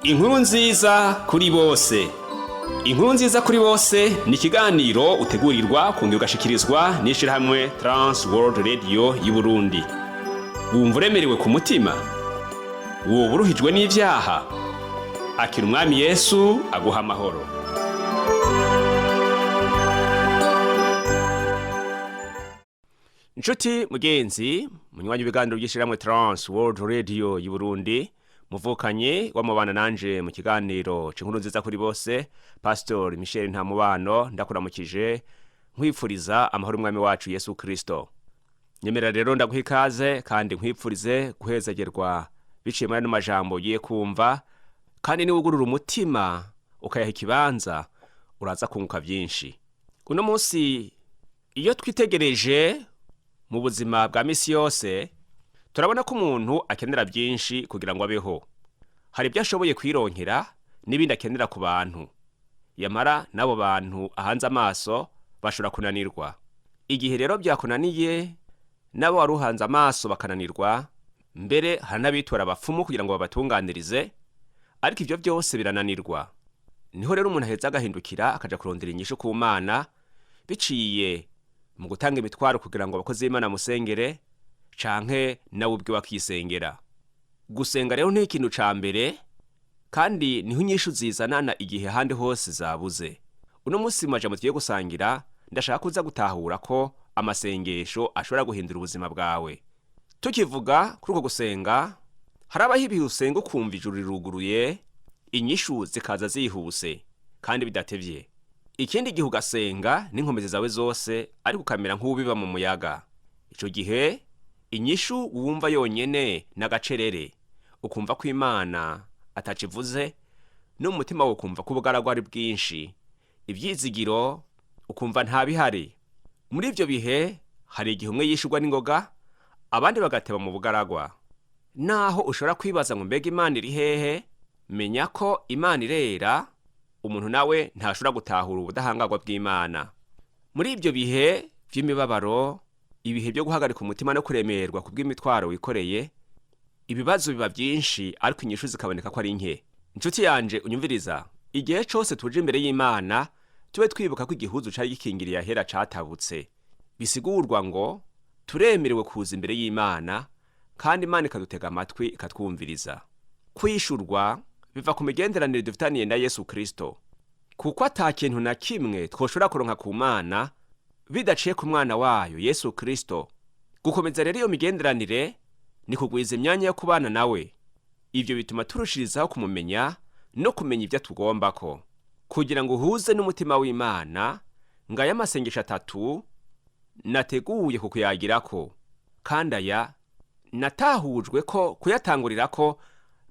Inkuru nziza kuri bose. Inkuru nziza kuri bose ni ikiganiro utegurirwa kongera ugashikirizwa n'ishirahamwe Trans World Radio y'Uburundi. Wumva uremerewe ku mutima? Woba uruhijwe n'ivyaha? Akira Umwami Yesu aguha amahoro. Nshuti mugenzi, munywanyi w'ibiganiro by'ishirahamwe Trans World Radio y'Uburundi, muvukanye wamubana nanje mu kiganiro c'inkuru nziza kuri bose, Pastor Michel Ntamubano, ndakuramukije nkwifuriza amahoro umwami wacu Yesu Kristo. Nyemera rero ndaguha ikaze kandi nkwifurize guhezagerwa biciye muri ano majambo ugiye kumva, kandi niwugurura umutima ukayaha ikibanza uraza kunguka byinshi. Uno munsi iyo twitegereje mu buzima bwa misi yose, turabona ko umuntu akenera byinshi kugira ngo abeho. Hari ibyo ashoboye kwironkera n'ibindi akenera ku bantu. Yamara n'abo bantu ahanze amaso bashobora kunanirwa. Igihe rero byakunaniye, n'abo wari uhanze amaso bakananirwa, mbere hari n'abitora abapfumu kugira ngo babatunganirize, ariko ibyo byose birananirwa. Niho rero umuntu aheza agahindukira akaja kurondera inyishu ku Mana, biciye mu gutanga imitwaro kugira ngo abakozi b'Imana musengere, canke nawe ubwe wakisengera. Gusenga rero ni ikintu ca mbere, kandi niho inyishu zizanana igihe ahandi hose zabuze. Uno munsi mu majambo tugiye gusangira, ndashaka kuza gutahura ko amasengesho ashobora guhindura ubuzima bwawe. Tukivuga kuri uko gusenga, harabaho ibihe usenga ukumva ijuru riruguruye, inyishu zikaza zihuse kandi bidatevye. Ikindi gihe ugasenga n'inkomezi zawe zose, ariko ukamera nk'uwubiba mu muyaga. Ico gihe inyishu wumva yonyene n'agacerere, ukumva ko Imana atacivuze, no mu mutima wawe ukumva ko ubugaragwa ari bwinshi, ivyizigiro ukumva nta bihari. Muri ivyo bihe hari igihe umwe yishurwa n'ingoga, abandi bagateba mu bugaragwa. Naho ushobora kwibaza ngo mbega Imana iri hehe, menya ko Imana irera, umuntu nawe ntashobora gutahura ubudahangarwa bw'Imana. Muri ibyo bihe vy'imibabaro, ibihe byo guhagarika umutima no kuremerwa kubw'imitwaro wikoreye, ibibazo biba byinshi ariko inyishu zikaboneka ko ari nke. Inshuti yanje unyumviriza, igihe cose tuje imbere y'Imana, tube twibuka ko igihuzu cari gikingiriye ahera catabutse. Bisigurwa ngo turemerewe kuza imbere y'Imana, kandi Imana ikadutega amatwi ikatwumviriza. Kwishurwa biva ku migenderanire dufitaniye na Yesu Kristo, kuko ata kintu na kimwe twoshobora kuronka ku Mana bidaciye ku mwana wayo Yesu Kristo. Gukomeza rero iyo migenderanire ni kugwiza imyanya yo kubana nawe. Ivyo bituma turushirizaho kumumenya no kumenya ivyo atugombako. Kugira ngo uhuze n'umutima w'Imana, ngaya amasengesho atatu nateguye kukuyagirako, kandi aya natahujwe ko kuyatangurirako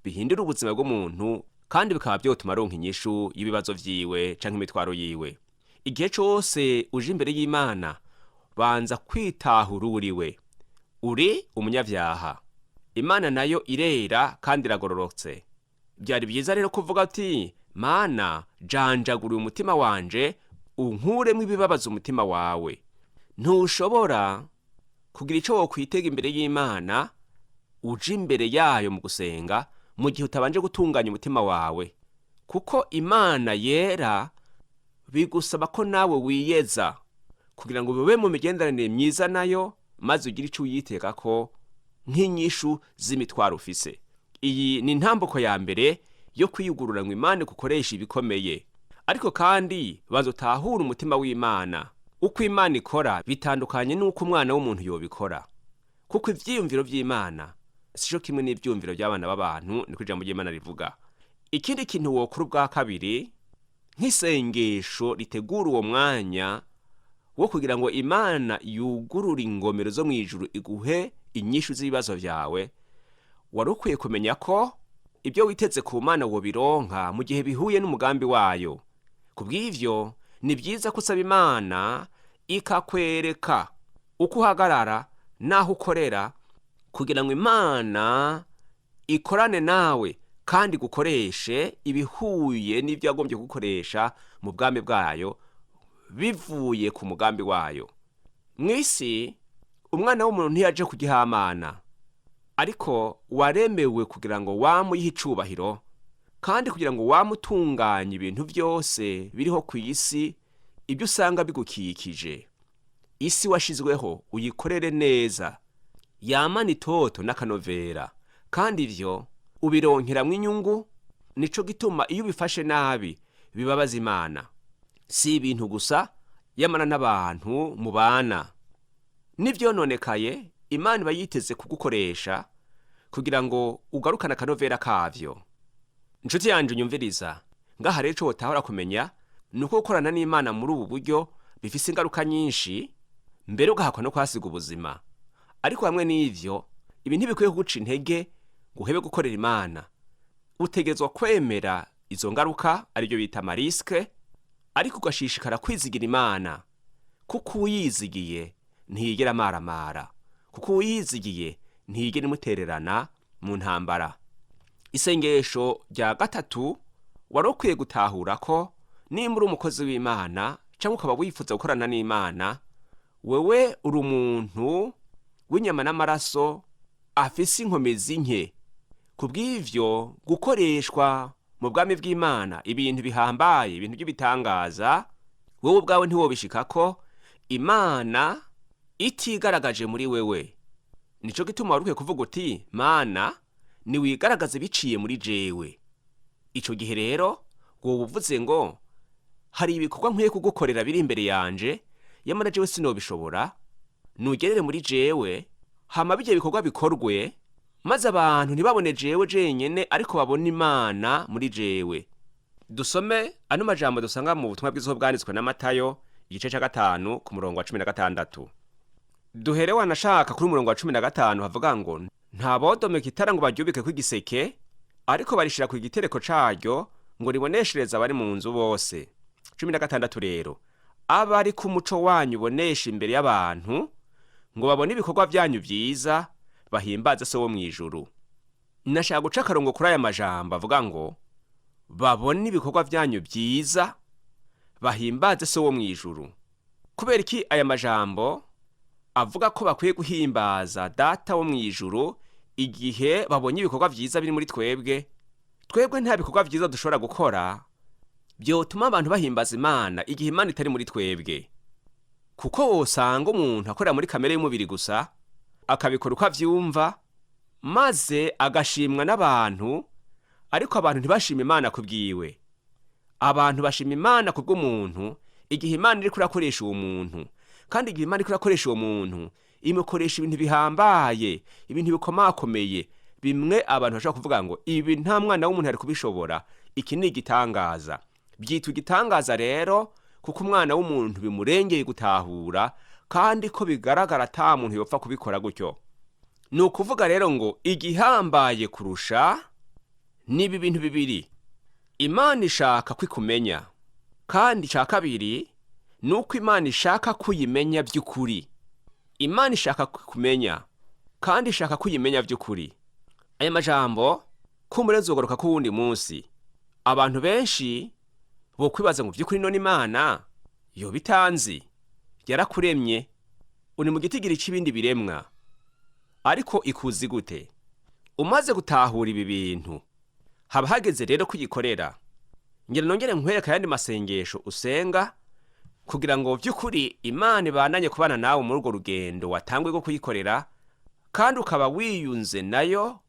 bihindura ubuzima bw'umuntu, kandi bikaba vyotuma aronka inyishu y'ibibazo vyiwe canke imitwaro yiwe. Igihe cose uje imbere y'Imana, banza kwitahura uriwe. Uri umunyavyaha. Imana nayo irera kandi iragororotse. Byari byiza rero kuvuga uti: Mana, janjagura umutima wanje, unkuremwo ibibabaza umutima wawe. Ntushobora kugira ico wokwitega imbere y'Imana uje imbere yayo mu gusenga, mu gihe utabanje gutunganya umutima wawe, kuko Imana yera bigusaba ko nawe wiyeza kugira ngo bube mu migenderanire myiza nayo, maze ugire ico uyitekako nk'inyishu z'imitwaro ufise. Iyi ni intambuko ya mbere yo kwiyugurura ngo Imana igukoreshe ibikomeye. Ariko kandi banza utahure umutima w'Imana. Uko Imana ikora bitandukanye n'uko umwana w'umuntu yobikora, kuko ivyiyumviro vy'Imana sico kimwe n'ivyumviro by'abana b'abantu, niko ijambo ry'Imana rivuga. Ikindi kintu wokora ubwa kabiri, nk'isengesho ritegura uwo mwanya wo kugira ngo Imana yugurure ingomero zo mw'ijuru iguhe inyishu z'ibibazo vyawe, wari ukwiye kumenya ko ibyo witeze ku Mana wobironka mu gihe bihuye n'umugambi wayo. Kubw'ivyo ni byiza ko usaba Imana ikakwereka uko uhagarara n'aho ukorera, kugira ngo Imana ikorane nawe kandi igukoreshe ibihuye n'ibyo yagombye gukoresha mu bwami bwayo, bivuye ku mugambi wayo. Mw'isi umwana w'umuntu ntiyaje kugihamana, ariko waremewe kugira ngo wamuyihe icubahiro. Kandi kugira ngo wame utunganya ibintu byose biriho ku isi, ibyo usanga bigukikije, isi washizweho uyikorere neza, yamana itoto n'akanovera, kandi ivyo ubironkeramwo inyungu. Nico gituma iyo ubifashe nabi bibabaza Imana. Si ibintu gusa, yamana n'abantu mubana n'ivyononekaye, Imana iba yiteze kugukoresha kugira ngo ugarukane akanovera kavyo. Inshuti yanje unyumviriza ngaha rero, ico wotahora kumenya ni uko gukorana n'Imana muri ubu buryo bifise ingaruka nyinshi, mbere ugahakwa no kuhasiga ubuzima. Ariko hamwe n'ivyo, ibi ntibikwiye kuguca intege ngo uhebe gukorera Imana. Utegerezwa kwemera izo ngaruka, aribyo bita ama risques, ariko ugashishikara kwizigira Imana, kuko uwiyizigiye ntiyigera amaramara, kuko uwiyizigiye ntiyigera imutererana mu ntambara. Isengesho rya gatatu, wari ukwiye gutahura ko nimba uri umukozi w'Imana cyangwa ukaba wifuza gukorana n'Imana, wewe uri umuntu w'inyama n'amaraso afise inkomezi nke. Ku bw'ivyo, gukoreshwa mu bwami bw'Imana ibintu bihambaye, ibintu by'ibitangaza, wowe ubwawe ntiwobishikako Imana itigaragaje muri wewe. Nico gituma wari ukwiye kuvuga uti: "Mana, niwigaragaze biciye muri jewe." Ico gihe rero woba uvuze ngo hari ibikorwa nkwiye kugukorera biri imbere yanje, yamara jewe sinobishobora. Nugerere muri jewe, hama bijya bikorwa bikorwe, maze abantu ntibabone jewe jenyene, ariko babone Imana muri jewe. Dusome ano majambo dusanga mu butumwa bwiza bwanditswe na Matayo, igice ca 5, ku murongo wa 16. Duhere wanashaka kuri umurongo wa 15, havuga ngo: "Nta bodomeka itara ngo baryubike kw'igiseke, ariko barishira ku gitereko caryo ngo riboneshereze abari mu nzu bose." 16 rero: "Aba ari ko umuco wanyu ubonesha imbere y'abantu, ngo babone ibikorwa byanyu vyiza, bahimbaze So wo mw'ijuru." Nashaka guca akarongo kuri aya majambo avuga ngo babone ibikorwa byanyu vyiza, bahimbaze So wo mw'ijuru. Kubera iki aya majambo avuga ko bakwiye guhimbaza Data wo mw'ijuru igihe babonye ibikorwa vyiza biri muri twebwe? Twebwe nta bikorwa vyiza dushobora gukora byotuma abantu bahimbaza Imana igihe Imana itari muri twebwe, kuko wosanga umuntu akorera muri kamere y'umubiri gusa, akabikora uko avyumva, maze agashimwa n'abantu, ariko abantu ntibashima Imana ku bwiwe. Abantu bashima Imana ku bw'umuntu igihe Imana iriko irakoresha uwo muntu. Kandi igihe Imana iriko irakoresha uwo muntu, imukoresha ibintu bihambaye, ibintu bikomakomeye, bimwe abantu bashobora kuvuga ngo ibi nta mwana w'umuntu ari kubishobora, iki ni igitangaza. Byitwa igitangaza rero kuko umwana w'umuntu bimurengeye gutahura, kandi ko bigaragara ata muntu yopfa kubikora gutyo. Ni ukuvuga rero ngo igihambaye kurusha ni ibi bintu bibiri: Imana ishaka ko ikumenya, kandi icya kabiri ni uko Imana ishaka ko uyimenya by'ukuri. Imana ishaka kumenya kandi ishaka ko uyimenya by'ukuri. Aya majambo kumbure nzogaruka ko wundi munsi. Abantu benshi bo kwibaza ngo by'ukuri none Imana yoba itanzi? Yarakuremye, uri mu gitigiri c'ibindi biremwa, ariko ikuzi gute? Umaze gutahura ibi bintu, haba hageze rero kuyikorera. Ngira nongere nkwereka ayandi masengesho usenga kugira ngo by'ukuri Imana ibandanye kubana nawe muri urwo rugendo watangwe rwo kuyikorera, kandi ukaba wiyunze nayo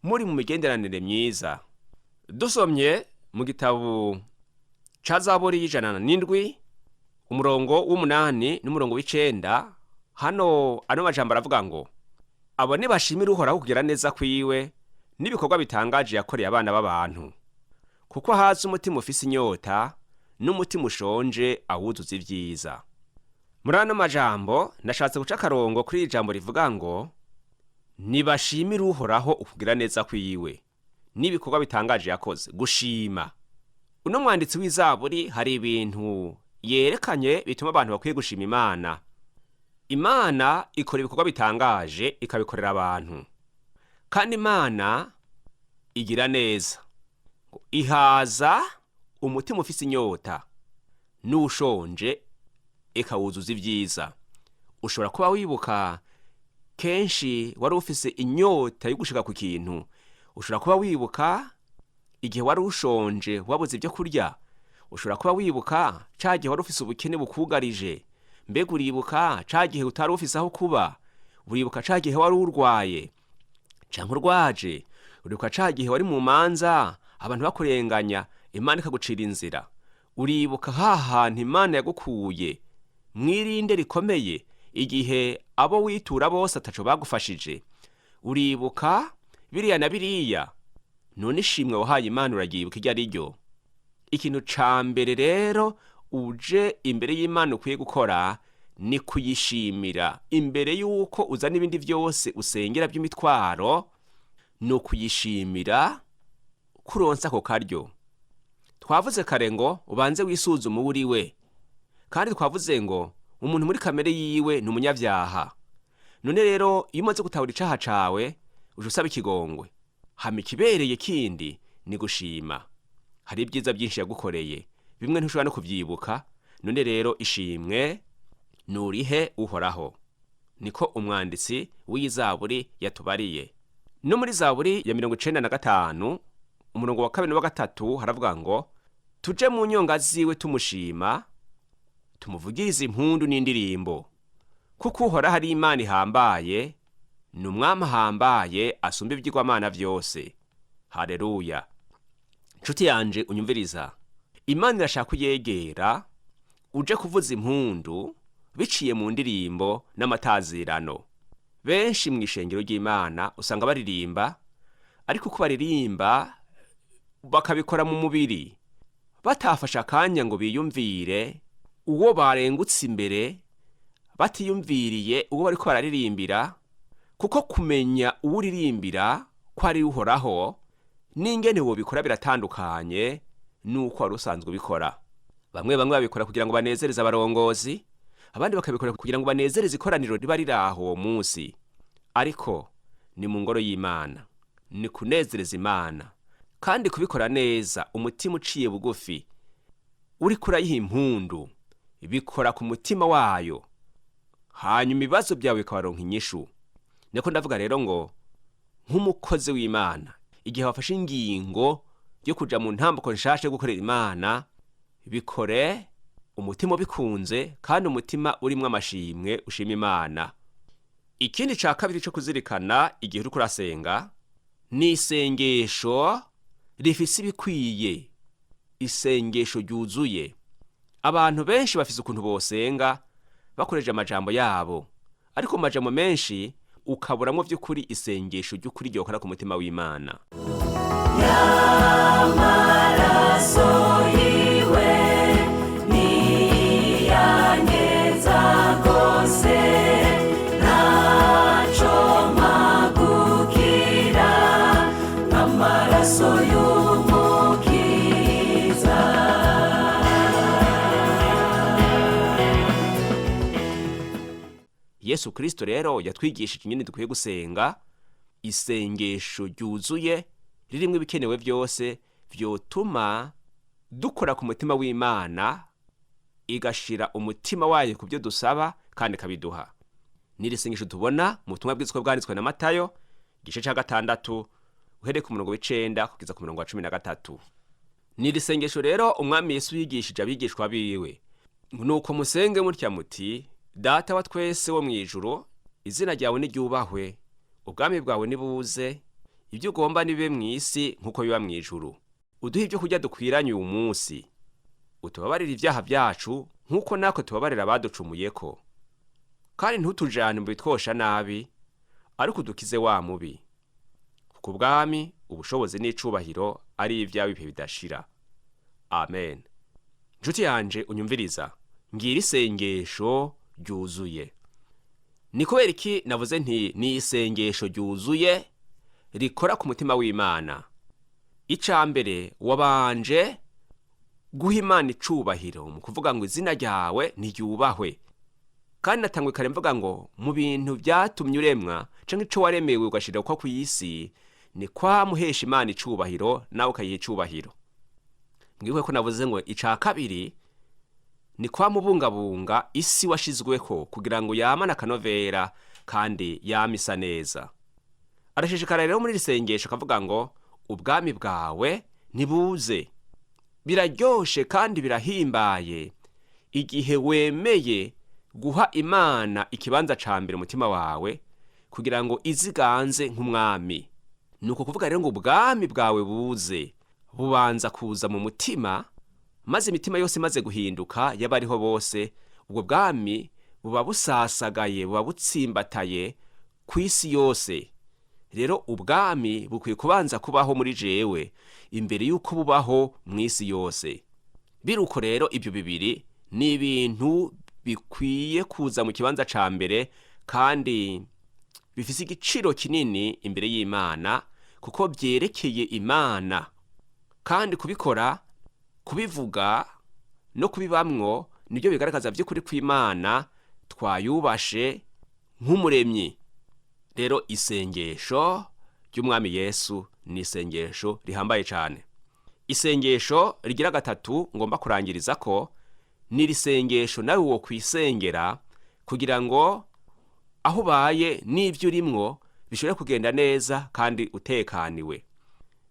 muri mu migenderanire myiza. Dusomye mu gitabo ca Zaburi y'107, umurongo w'8 n'umurongo w'9, hano ano majambo aravuga ngo: "Abo nibashimira Uhoraho kugira neza kwiwe n'ibikorwa bitangaje yakoreye abana b'abantu, kuko haza umutima ufise inyota n'umutima ushonje awuzuza ibyiza." Muri ano majambo nashatse guca akarongo kuri iri jambo rivuga ngo nibashimire Uhoraho ukugira neza kwiwe n'ibikorwa bitangaje yakoze. Gushima, uno mwanditsi w'izaburi hari ibintu yerekanye bituma abantu bakwiye gushima Imana. Imana ikora ibikorwa bitangaje, ikabikorera abantu, kandi Imana igira neza, ihaza umutima ufise inyota n'uwushonje ikawuzuza ibyiza. Ushobora kuba wibuka kenshi wari ufise inyota yo gushika ku kintu. Ushobora kuba wibuka Igihe wari ushonje wabuze ibyo kurya? Ushobora kuba wibuka ca gihe wari ufise ubukene bukugarije. Mbega uribuka ca gihe utari ufise aho kuba? Uribuka ca gihe wari urwaye canke urwaje? Uribuka ca gihe wari mu manza abantu bakurenganya, Imana ikagucira inzira? Uribuka ha hantu Imana yagukuye mwirinde rikomeye, igihe abo witura bose ataco bagufashije? Uribuka biriya na biriya? None ishimwe wahaye Imana uraryibuka iryo ari ryo? Ikintu ca mbere rero uje imbere y'Imana ukwiye gukora ni kuyishimira. Imbere y'uko uzana ibindi vyose usengera by'imitwaro, ni ukuyishimira kuronsa ako karyo. Twavuze kare ngo ubanze wisuzume uwo uriwe, kandi twavuze ngo umuntu muri kamere yiwe ni umunyabyaha. None rero iyo umaze gutahura icaha cawe, uje usaba ikigongwe. Hama ikibereye kindi ni gushima. Hari ibyiza byinshi yagukoreye, bimwe ntushobora no kuvyibuka. None rero ishimwe nurihe Uhoraho, niko umwanditsi w'izaburi yatubariye. No muri Zaburi ya 95 umurongo wa 2 n'uwa 3 haravuga ngo tuje mu nyonga ziwe tumushima, tumuvugirize impundu n'indirimbo, kuko Uhoraho ari Imana ihambaye, ni umwami ahambaye asumba ibyigwamana vyose. Haleluya! Nshuti yanje unyumviriza, Imana irashaka kuyegera uje kuvuza impundu biciye mu ndirimbo n'amatazirano. Benshi mu ishengero ry'Imana usanga baririmba, ariko uko baririmba bakabikora mu mubiri, batafashe akanya ngo biyumvire uwo barengutse imbere, batiyumviriye uwo bariko bararirimbira, kuko kumenya uwo uririmbira ko ari Uhoraho n'ingene wobikora biratandukanye n'uko wari usanzwe ubikora. Bamwe bamwe babikora kugira ngo banezereze abarongozi, abandi bakabikora kugira ngo banezereze ikoraniro riba riri aho uwo munsi. Ariko ni mu ngoro y'Imana, ni kunezereza Imana, kandi kubikora neza umutima uciye bugufi, uriko urayiha impundu, bikora ku mutima wayo, hanyuma ibibazo byawe bikabaronka inyishu. Niko ndavuga rero ngo nk'umukozi w'Imana, igihe wafashe ingingo yo kuja mu ntambuko nshasha yo gukorera Imana, bikore umutima ubikunze kandi umutima urimwo amashimwe ushima Imana. Ikindi ca kabiri co kuzirikana igihe uriko urasenga ni isengesho rifise ibikwiye, isengesho ryuzuye. Abantu benshi bafise ukuntu bosenga bakoresheje amajambo yabo, ariko mu majambo menshi ukaburamwo vy'ukuri isengesho ry'ukuri ryokora ku mutima w'Imana. Amaraso yiwe niyaneza gose, ntaco mpagukira nk'amaraso y'Umukiza. Yesu Kristo rero yatwigishije ingene dukwiye gusenga isengesho ryuzuye ririmwo ibikenewe vyose vyotuma dukora ku mutima w'Imana, igashira umutima wayo ku byo dusaba kandi ikabiduha. N'iri sengesho tubona mu butumwa bwiza uko bwanditswe na Matayo, igice ca 6, uhereye ku murongo w'9 kugeza ku murongo wa 13. N'iri sengesho rero umwami Yesu yigishije abigishwa biwe: nuko musenge mutya muti: Data wa twese wo mw'ijuru, izina ryawe niryubahwe, ubwami bwawe nibuze, ibyo ugomba nibibe mw'isi nk'uko biba mw'ijuru. Uduhe ibyo kurya dukwiranye uyu munsi, utubabarire ibyaha byacu nk'uko natwe tubabarira abaducumuyeko, kandi ntutujane mu bitwosha nabi, ariko udukize wa mubi, kuko ubwami, ubushobozi n'icubahiro ari ibyawe ibihe bidashira. Amen. Nshuti yanje unyumviriza, ngira isengesho ryuzuye. Ni kubera iki navuze nti ni isengesho ryuzuye rikora ku mutima w'Imana? Ica mbere, wabanje guha Imana icubahiro mu kuvuga ngo izina ryawe niryubahwe. Kandi natangwe kare mvuga ngo mu bintu vyatumye uremwa canke ico waremewe ugashira ko kw'isi ni kwamuhesha Imana icubahiro, nawe ukayiha icubahiro. Mwibuke ko navuze ngo ica kabiri ni kwamubungabunga isi washizweko kugira ngo yamane akanovera kandi yame isa neza. Arashishikara rero muri iri sengesho akavuga ngo ubwami bwawe Ntibuze. Biraryoshe kandi birahimbaye igihe wemeye guha Imana ikibanza ca mbere umutima wawe kugira ngo iziganze nk'umwami. Ni uko kuvuga rero ngo ubwami bwawe buze, bubanza kuza mu mutima, maze imitima yose imaze guhinduka y'abariho bose, ubwo bwami buba busasagaye, buba butsimbataye ku isi yose. Rero ubwami bukwiye kubanza kubaho muri jewe imbere y'uko bubaho mu isi yose. Biruko rero ibyo bibiri ni ibintu bikwiye kuza mu kibanza ca mbere kandi bifise igiciro kinini imbere y'Imana, kuko byerekeye Imana. Kandi kubikora, kubivuga no kubibamwo nibyo bigaragaza by'ukuri kw'Imana twayubashe nk'umuremyi. Rero isengesho ry'Umwami Yesu ni isengesho rihambaye cyane. Isengesho rigira gatatu ngomba kurangiriza ko ni iri sengesho nawe wo kwisengera kugira ngo aho ubaye n'ibyo urimwo bishobore kugenda neza kandi utekaniwe.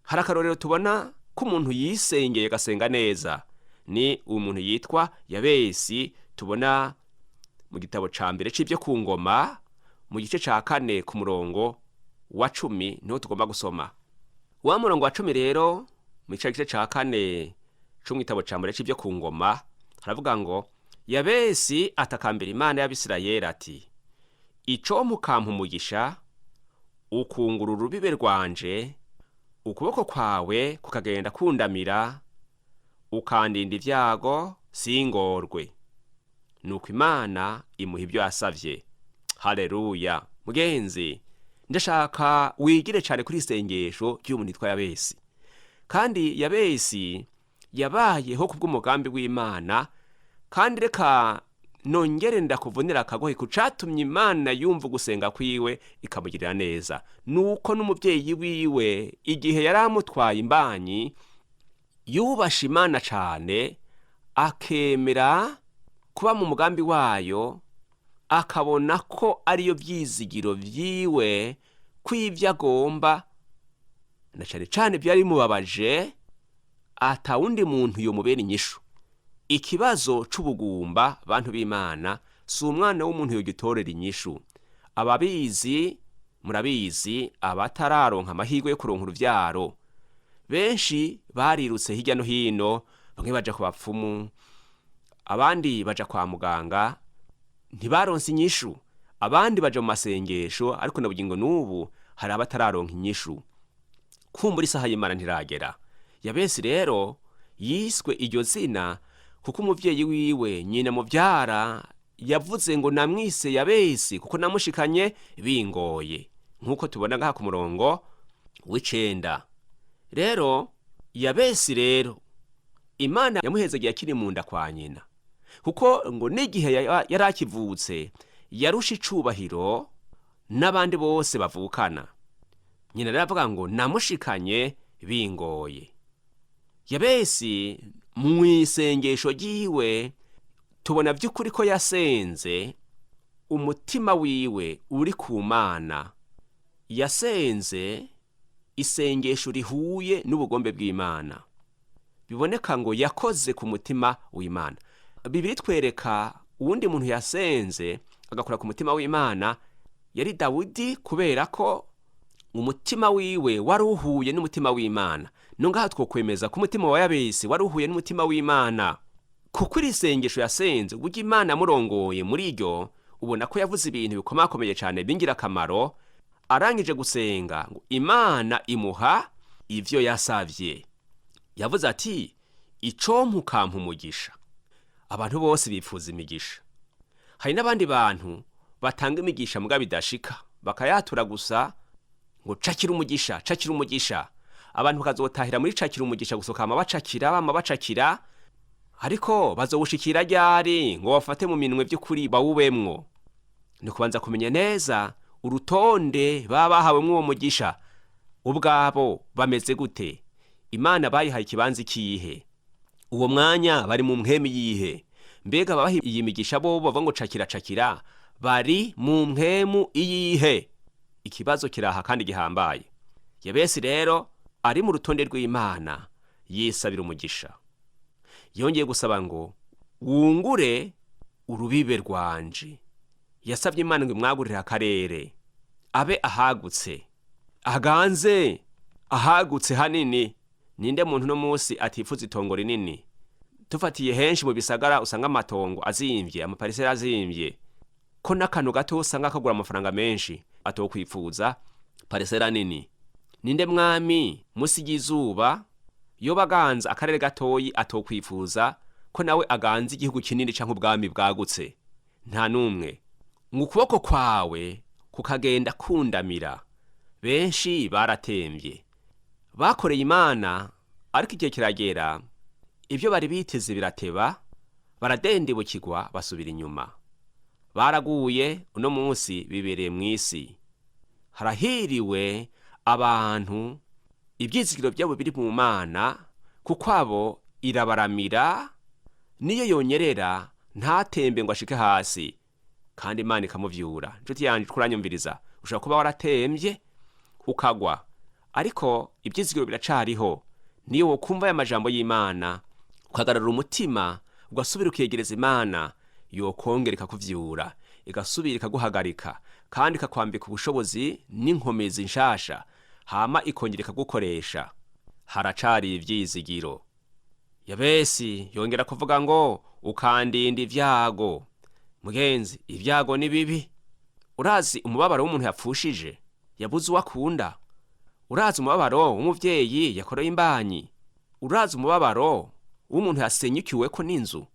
Hari akarorero tubona ko umuntu yisengeye agasenga neza, ni umuntu yitwa Yabesi, tubona mu gitabo ca mbere c'ibyo ku ngoma mu gice ca 4 ku murongo wa 10, niho tugomba gusoma. Wa murongo wa 10 rero mu gice ca 4 co mu gitabo ca mbere c'ibyo ku ngoma haravuga ngo: Yabesi atakambira Imana y'Abisirayeli ati: ico mukampa umugisha, ukungura urubibe rwanje, ukuboko kwawe kukagenda kundamira, ukandinda ibyago singorwe. Nuko Imana imuha ibyo yasavye. Haleluya! Mugenzi, ndashaka wigire cyane kuri isengesho ry'umuntu yitwa Yabesi. Kandi Yabesi yabayeho kubw'umugambi w'Imana. Kandi reka nongere ndakuvunira akagohe ku catumye Imana yumva ugusenga kwiwe ikamugirira neza, nuko n'umuvyeyi wiwe igihe yari amutwaye imbanyi yubashe Imana cane, akemera kuba mu mugambi wayo, akabona ko ariyo vyizigiro vyiwe, kw'ivyo agomba na cane cane vyari bimubabaje, atawundi muntu yomubera inyishu. Ikibazo c'ubugumba, bantu b'Imana, si umwana w'umuntu yogitorera inyishu. Ababizi murabizi, abatararonka amahirwe yo kuronka uruvyaro benshi barirutse hirya no hino, bamwe baja ku bapfumu, abandi baja kwa muganga, ntibaronse inyishu, abandi baja mu masengesho, ariko na bugingo n'ubu hari abatararonka inyishu. Kumbura isaha y'Imana ntiragera. Yabesi rero yiswe iryo zina kuko umuvyeyi wiwe, nyina muvyara, yavuze ngo namwise Yabesi kuko namushikanye bingoye, nk'uko tubona ngaha ku murongo w'9. Rero Yabesi rero Imana yamuhezagiye akiri mu nda kwa nyina, kuko ngo n'igihe yari akivutse yarusha icubahiro n'abandi bose bavukana. Nyina rero avuga ngo namushikanye bingoye. Yabesi mu isengesho ryiwe tubona by'ukuri ko yasenze umutima wiwe uri ku Mana. Yasenze isengesho rihuye n'ubugombe bw'Imana, biboneka ngo yakoze ku mutima w'Imana. Bibiri twereka uwundi muntu yasenze agakora ku mutima w'Imana yari Dawidi, kubera ko umutima wiwe wari uhuye n'umutima w'Imana. Nongaha twokwemeza ko umutima wa Yabesi wari uhuye n'umutima w'Imana, kuko iri sengesho yasenze uburyo Imana yamurongoye muri iryo, ubona ko yavuze ibintu bikomakomeye cyane b'ingirakamaro. Arangije gusenga ngo Imana imuha ivyo yasavye. Yavuze ati: icompa ukampa umugisha. Abantu bose bifuza imigisha. Hari n'abandi bantu batanga imigisha muga bidashika, bakayatura gusa ngo cakira umugisha, cakira umugisha. Abantu bakazotahira muri cakira umugisha gusa, kama bacakira, bama bacakira, ariko bazowushikira ryari ngo bafate mu minwe by'ukuri bawubemwo? Ni kubanza kumenya neza urutonde baba bahawemwo uwo mugisha, ubwabo bameze gute, Imana bayihaye ikibanza ikihe, uwo mwanya bari mu mpwemu yihe, mbega ababaha iyi migisha bobo bavuga ngo cakira cakira bari mu mpwemu iyihe? Ikibazo kiraha kandi gihambaye. Yabesi rero ari mu rutonde rw'Imana. Yisabira umugisha. Yongeye gusaba ngo wungure urubibe rwanje. Yasabye Imana ngo imwagurire akarere, abe ahagutse, aganze, ahagutse hanini. Ninde muntu uno munsi atifuza itongo rinini? Tufatiye henshi mu bisagara usanga amatongo azimvye, amaparisera azimvye, ko n'akantu gato usanga kagura amafaranga menshi, atokwifuza parisera nini? Ninde mwami musi y'izuba yoba aganza akarere gatoyi atokwifuza ko nawe aganza igihugu kinini canke ubwami bwagutse? Nta n'umwe. Ngo ukuboko kwawe kukagenda kundamira. Benshi baratemvye, bakoreye Imana, ariko igihe kiragera ibyo bari biteze birateba, baradendebukirwa, basubira inyuma, baraguye. Uno munsi bibereye mu isi. Harahiriwe abantu ibyizigiro byabo biri mu Mana, kuko abo irabaramira, niyo yonyerera ntatembe ngo ashike hasi, kandi Imana ikamuvyura. Inshuti yanjye kuranyumviriza, ushobora kuba waratembye ukagwa, ariko ibyizigiro biracariho. Niyo wokumva aya majambo y'Imana, ukagarura umutima, ugasubira ukiyegereza Imana, yokongera ikakuvyura, igasubira ikaguhagarika, kandi ikakwambika ubushobozi n'inkomezi nshasha, hama ikongera ikagukoresha. Haracari ivyizigiro. Yabesi yongera kuvuga ngo ukandinda ibyago. Mugenzi, ibyago ni bibi. Urazi umubabaro w'umuntu yapfushije, yabuze uwo akunda? Urazi umubabaro w'umuvyeyi yakoreye imbanyi? Urazi umubabaro w'umuntu yasenyukiweko n'inzu?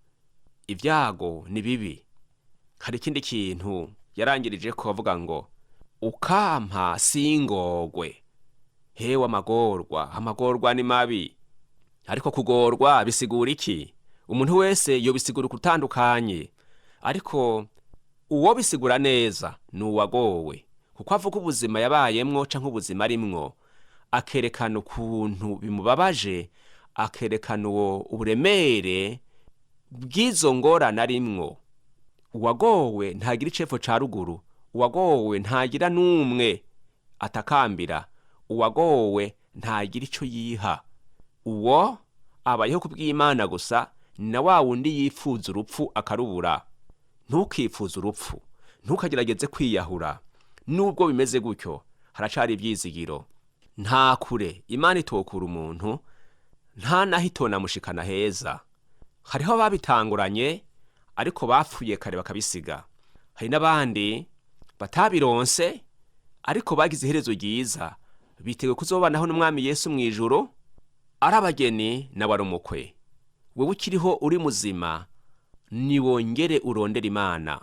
Ibyago ni bibi. Hari ikindi kintu yarangirije ko avuga ngo ukampa singogwe. Hewe, amagorwa, amagorwa ni mabi. Ariko kugorwa bisigura iki? Umuntu wese yobisigura ukutandukanye, ariko uwo bisigura neza ni uwagowe, kuko avuga ubuzima yabayemwo canke ubuzima arimwo, akerekana ukuntu bimubabaje, akerekana uwo uburemere bw'izo ngorane arimwo. Uwagowe ntagira icepfo ca ruguru, uwagowe ntagira n'umwe atakambira, uwagowe ntagira ico yiha. Uwo abayeho kubw'Imana gusa, na wa wundi yifuza urupfu akarubura. Ntukifuze urupfu, ntukagerageze kwiyahura. Nubwo bimeze gutyo, haracari ivyizigiro. Nta kure Imana itokura umuntu, nta naho itonamushikana heza. Hariho ababitanguranye ariko bapfuye kare bakabisiga. Hari n'abandi batabironse ariko bagize iherezo ryiza, biteguye kuzobanaho n'Umwami Yesu mw'ijuru, ari abageni nawe ari umukwe. Wewe ukiriho uri muzima, niwongere urondere Imana.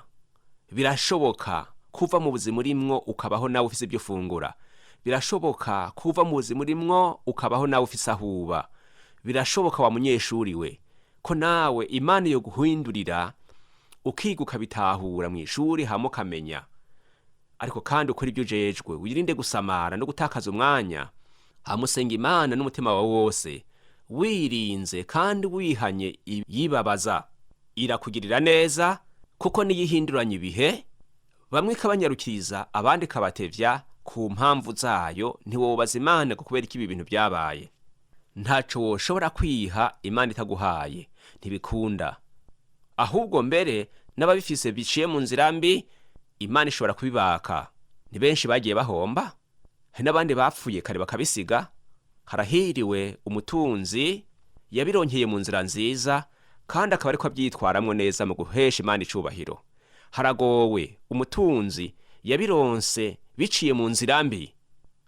Birashoboka kuva mu buzima urimwo ukabaho nawe ufise ibyo ufungura. Birashoboka kuva mu buzima urimwo ukabaho nawe ufise aho uba. Birashoboka, wa munyeshuri we, ko nawe Imana yo guhindurira, ukiga ukabitahura mu ishuri, hama ukamenya. Ariko kandi ukora ibyo ujejwe, wirinde gusamara no gutakaza umwanya. Hama usenga Imana n'umutima wawe wose, wirinze kandi wihanye iyibabaza. Irakugirira neza, kuko niyo ihinduranya ibihe, bamwe ikabanyarukiriza, abandi ikabatevya ku mpamvu zayo. Ntiwobaza Imana ngo kubera iki ibi bintu byabaye. Ntaco woshobora kwiha Imana itaguhaye, ntibikunda. Ahubwo mbere n'ababifise biciye mu nzira mbi, Imana ishobora kubibaka. Ni benshi bagiye bahomba, hari n'abandi bapfuye kare bakabisiga. Harahiriwe umutunzi yabironkeye mu nzira nziza, kandi akaba ariko abyitwaramwo neza mu guhesha Imana icubahiro. Haragowe umutunzi yabironse biciye mu nzira mbi,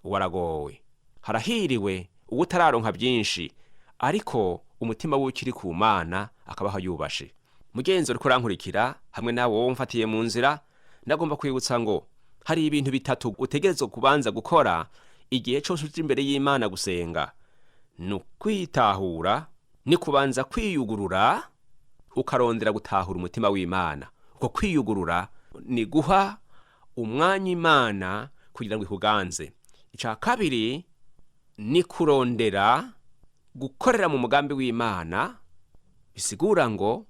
waragowe. Harahiriwe uwo utararonka byinshi, ariko umutima wiwe ukiri ku Mana, akabaho yubashe. Mugenzi uriko urankurikira, hamwe nawe wowe umfatiye mu nzira, ndagomba kwibutsa ngo hari ibintu bitatu utegerezwa kubanza gukora igihe cose uje imbere y'Imana gusenga. Ni ukwitahura, ni kubanza kwiyugurura, ukarondera gutahura umutima w'Imana. Uko kwiyugurura ni guha umwanya Imana kugira ngo ikuganze. Icya kabiri ni kurondera gukorera mu mugambi w'Imana, bisigura ngo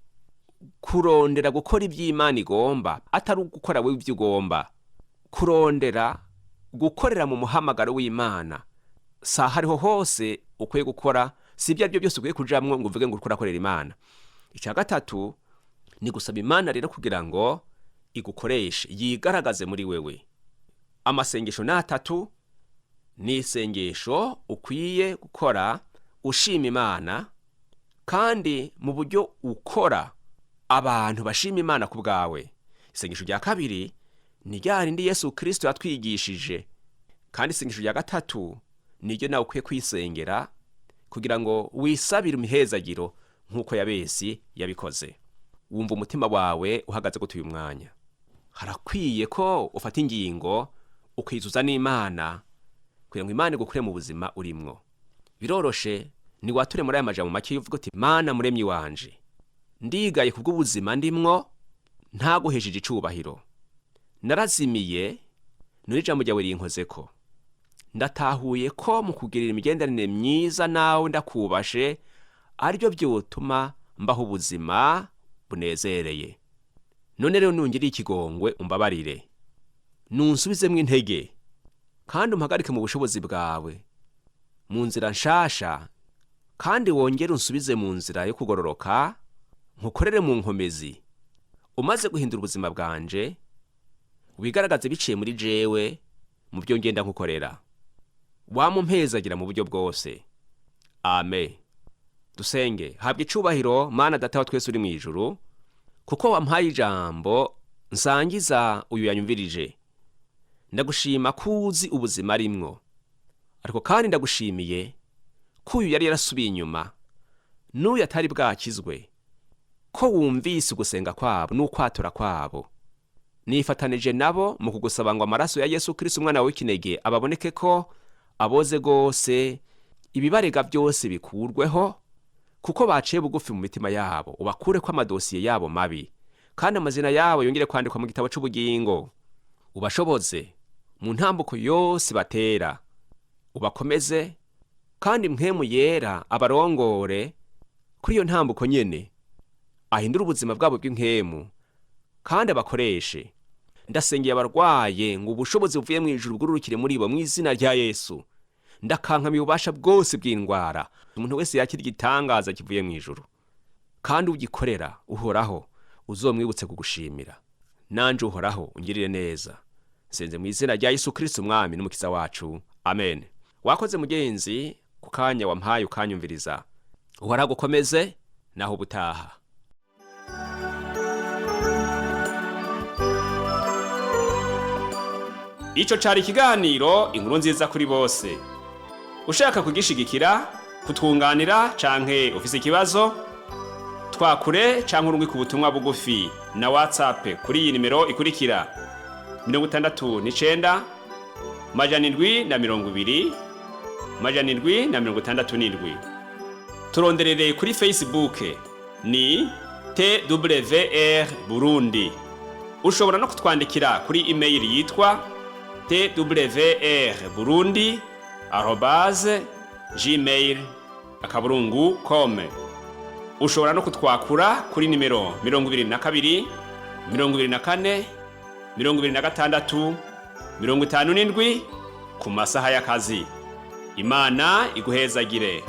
kurondera gukora iby'Imana igomba, atari ugukora wowe ibyo ugomba. Kurondera gukorera mu muhamagaro w'Imana, saha ariho hose ukwiye gukora. Si ibyo aribyo byose ukwiye kujamwo ngo uvuge ngo uriko urakorera Imana. Icya gatatu ni gusaba Imana rero kugira ngo igukoreshe, yigaragaze muri wewe. Amasengesho ni atatu. Ni isengesho ukwiye gukora ushima Imana, kandi mu buryo ukora abantu bashima Imana ku bwawe. Isengesho rya kabiri ni rya rindi Yesu Kirisito yatwigishije, kandi isengesho rya gatatu niryo nawe ukwiye kwisengera kugira ngo wisabire imihezagiro nk'uko Yabesi yabikoze. Wumva umutima wawe uhagaze gute uyu mwanya? Harakwiye ko ufata ingingo ukizuza n'Imana kugira ngo Imana igukure mu buzima urimwo. Biroroshe, ni wature muri aya majambo make uvuga uti: "Mana muremyi wanje, ndigaye kubw'ubuzima ndimwo ntaguhesheje icubahiro. Narazimiye, none ijambo ryawe rinkozeko. Ndatahuye ko mu kugirira imigenderanire myiza nawe ndakubashe aribyo byotuma mbaho ubuzima bunezereye. None rero nungiriye ikigongwe, umbabarire, nunsubizemwo intege, kandi umpagarike mu bushobozi bwawe mu nzira nshasha, kandi wongere unsubize mu nzira yo kugororoka, nkukorere mu nkomezi. Umaze guhindura ubuzima bwanje, wigaragaze biciye muri jewe mu byo ngenda nkukorera, wamumpezagira mu buryo bwose. Amen." Dusenge. Habwa icubahiro, Mana Data wa twese uri mu ijuru, kuko wampaye ijambo nsangiza uyu yanyumvirije. Ndagushima ko uzi ubuzima arimwo, ariko kandi ndagushimiye ko uyu yari yarasubiye inyuma n'uyu atari bwakizwe, ko wumvise ugusenga kwabo n'ukwatura kwabo. Nifatanije nabo mu kugusaba ngo amaraso ya Yesu Kristo, umwana w'ikinege, ababoneke ko aboze rwose, ibibarega byose bikurweho, kuko baciye bugufi mu mitima yabo. Ubakure ko amadosiye yabo mabi, kandi amazina yabo yongere kwandikwa mu gitabo c'ubugingo. Ubashoboze mu ntambuko yose batera, ubakomeze, kandi Mpwemu Yera abarongore kuri iyo ntambuko nyene, ahindure ubuzima bwabo bw'inkemu kandi abakoreshe. Ndasengeye abarwaye ngo ubushobozi buvuye mu ijuru bwururukire muri bo mu izina rya Yesu. Ndakankamiye ububasha bwose bw'indwara. Umuntu wese yakira igitangaza kivuye mu ijuru, kandi ugikorera Uhoraho uzomwibutse kugushimira. Nanje, Uhoraho, ungirire neza. Nsenze mu izina rya Yesu Kristo, Umwami n'Umukiza wacu, amen. Wakoze mugenzi ku kanya wampaye ukanyumviriza. Uhoraho agukomeze. Naho ubutaha. Ico cari ikiganiro Inkuru Nziza kuri Bose. Ushaka kugishigikira, kutwunganira canke ufise ikibazo, twakure canke urungike ubutumwa bugufi na WhatsApp kuri iyi nimero ikurikira: 69 720 767. Turonderere kuri Facebook ni TWR Burundi. Ushobora no kutwandikira kuri email yitwa twrburundi@gmail.com. Ushobora no kutwakura kuri nimero 22 24 26 57 ku masaha y'akazi. Imana iguhezagire.